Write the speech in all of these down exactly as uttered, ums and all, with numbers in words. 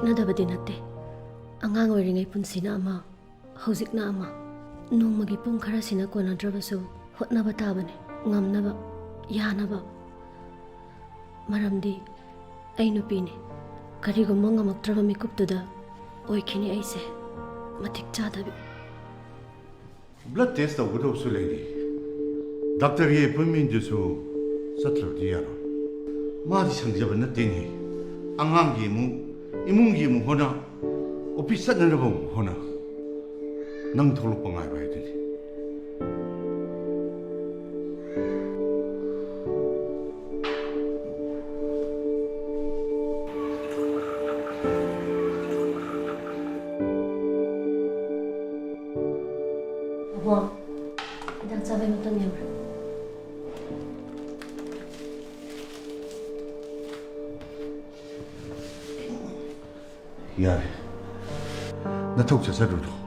ꯅꯠꯇꯕꯗꯤ ꯅꯠꯇꯦ꯫ ꯑꯉꯥꯡ ꯑꯣꯏꯔꯤꯉꯩ ꯄꯨꯟꯁꯤꯅ ꯑꯃ, ꯍꯧꯖꯤꯛꯅ ꯑꯃ꯫ ꯅꯣꯡꯃꯒꯤ ꯄꯨꯡ ꯈꯔꯁꯤꯅ ꯀꯣꯟꯅꯗ꯭ꯔꯕꯁꯨ ꯍꯣꯠꯅꯕ ꯇꯥꯕꯅꯤ, ꯉꯝꯅꯕ, ꯌꯥꯅꯕ꯫ ꯃꯔꯝꯗꯤ ꯑꯩ ꯅꯨꯄꯤꯅꯤ꯫ ꯀꯔꯤꯒꯨꯝꯕ ꯉꯝꯃꯛꯇ꯭ꯔꯕ ꯃꯤꯀꯨꯞꯇꯨꯗ ꯑꯣꯏꯈꯤꯅꯤ ꯑꯩꯁꯦ ꯃꯇꯤꯛ ꯆꯥꯗꯕꯤ꯫ ꯕ꯭ꯂꯗ ꯇꯦꯁ ꯇꯧꯒꯗꯕꯁꯨ ꯂꯩꯔꯤ꯫ ꯗꯥꯛꯇꯔꯒꯤ ꯑꯦꯄꯣꯏꯟꯃꯦꯟꯗꯨꯁꯨ ꯆꯠꯇ꯭ꯔꯕꯗꯤ ꯌꯥꯔꯣꯏ꯫ ꯃꯥꯗꯤ ꯁꯪꯖꯕ ꯅꯠꯇꯦꯅꯦ꯫ ꯑꯉꯥꯡꯒꯤ ꯑꯃꯨꯛ, ꯏꯃꯨꯡꯒꯤ ꯑꯃꯨꯛ ꯍꯣꯠꯅ, ꯑꯣꯐꯤꯁ ꯆꯠꯅꯅꯕ ꯑꯃꯨꯛ ꯍꯣꯠꯅ꯫ ꯅꯪ ꯊꯣꯛꯂꯛꯄ ꯉꯥꯏꯕ ꯍꯥꯏꯗꯨꯅꯤ꯫ ꯑꯕꯣ, ꯍꯤꯗꯥꯛ ꯆꯥꯕꯩ ꯃꯇꯝ ꯌꯧꯔꯦ꯫ ꯌꯥꯔꯦ, ꯅꯊꯧ ꯆꯠꯆꯔꯨꯔꯣ꯫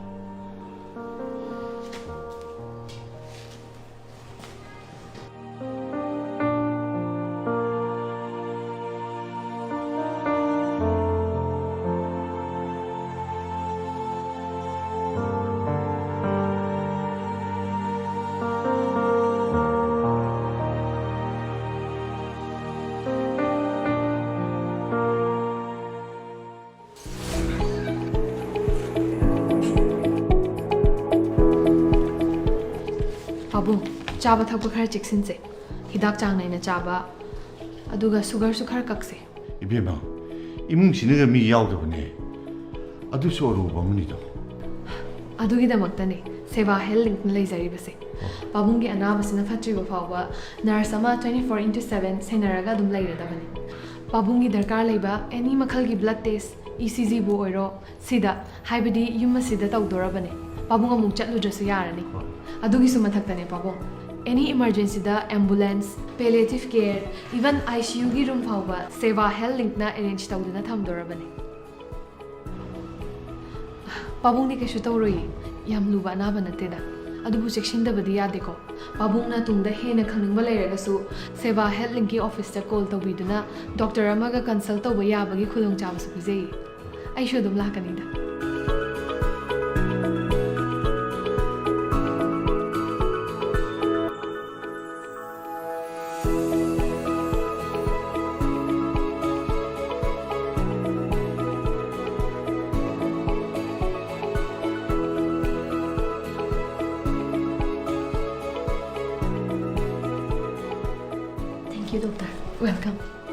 ꯄꯥꯕꯨꯡ, ꯆꯥꯕ ꯊꯛꯄ ꯈꯔ ꯆꯦꯛꯁꯤꯟꯁꯦ꯫ ꯍꯤꯗꯥꯛ ꯆꯥꯡ ꯅꯥꯏꯅ ꯆꯥꯕ, ꯑꯗꯨꯒ ꯁꯨꯒꯔꯁꯨ ꯈꯔ ꯀꯛꯁꯦ꯫ ꯏꯕꯦꯝꯃ, ꯏꯃꯨꯡꯁꯤꯅꯒ ꯃꯤ ꯌꯥꯎꯗꯕꯅꯦ꯫ ꯑꯗꯨꯁꯨ ꯑꯔꯨꯕ ꯑꯃꯅꯤꯗꯣ꯫ ꯑꯗꯨꯒꯤꯗꯃꯛꯇꯅꯦ ꯁꯦꯕꯥ ꯍꯦꯜꯊ ꯂꯤꯡꯛꯅ ꯂꯩꯖꯔꯤꯕꯁꯦ꯫ ꯄꯥꯕꯨꯡꯒꯤ ꯑꯅꯥꯕꯁꯤꯅ ꯐꯠꯇ꯭ꯔꯤꯕ ꯐꯥꯎꯕ ꯅꯔꯁ ꯑꯃ twenty four into seven ꯁꯦꯟꯅꯔꯒ ꯑꯗꯨꯝ ꯂꯩꯔꯗꯕꯅꯤ꯫ ꯄꯥꯕꯨꯡꯒꯤ ꯗꯔꯀꯥꯔ ꯂꯩꯕ ꯑꯦꯅꯤ ꯃꯈꯜꯒꯤ ꯕ꯭ꯂꯗ ꯇꯦꯁ, ꯏ ꯁꯤ ꯖꯤꯕꯨ ꯑꯣꯏꯔꯣ, ꯁꯤꯗ, ꯍꯥꯏꯕꯗꯤ ꯌꯨꯝ ꯑꯁꯤꯗ ꯇꯧꯗꯣꯔꯕꯅꯦ꯫ ꯄꯥꯕꯨꯡ ꯑꯃꯨꯛ ꯆꯠꯂꯨꯗ꯭ꯔꯁꯨ ꯌꯥꯔꯅꯤ꯫ ꯑꯗꯨꯒꯤꯁꯨ ꯃꯊꯛꯇꯅꯦ ꯄꯥꯕꯨꯡ, ꯑꯦꯅꯤ ꯏꯃꯔꯖꯦꯟꯁꯤꯗ ambulance, palliative care, even I C U ꯒꯤ ꯔꯨꯝ ꯐꯥꯎꯕ ꯁꯦꯕꯥ ꯍꯦꯜꯊ ꯂꯤꯡꯛꯅ ꯑꯦꯔꯦꯟꯖ ꯇꯧꯗꯨꯅ ꯊꯝꯗꯣꯔꯕꯅꯦ꯫ ꯄꯥꯕꯨꯡꯗꯤ ꯀꯩꯁꯨ ꯇꯧꯔꯣꯏꯌꯦ, ꯌꯥꯝ ꯂꯨꯕ ꯑꯅꯥꯕ ꯅꯠꯇꯦꯗ꯫ ꯑꯗꯨꯕꯨ ꯆꯦꯛꯁꯤꯟꯗꯕꯗꯤ ꯌꯥꯗꯦꯀꯣ꯫ ꯄꯥꯕꯨꯡꯅ ꯇꯨꯡꯗ ꯍꯦꯟꯅ ꯈꯪꯅꯤꯡꯕ ꯂꯩꯔꯒꯁꯨ ꯁꯦꯕꯥ ꯍꯦꯜꯊ ꯂꯤꯡꯛꯀꯤ ꯑꯣꯐꯤꯁꯇ ꯀꯣꯜ ꯇꯧꯕꯤꯗꯨꯅ ꯗꯣꯛꯇꯔ ꯑꯃꯒ ꯀꯟꯁꯜ ꯇꯧꯕ ꯌꯥꯕꯒꯤ ꯈꯨꯗꯣꯡꯆꯥꯕꯁꯨ ꯄꯤꯖꯩꯌꯦ꯫ ꯑꯩꯁꯨ ꯑꯗꯨꯝ ꯂꯥꯛꯀꯅꯤꯗ꯫ Thank you, doctor. Welcome.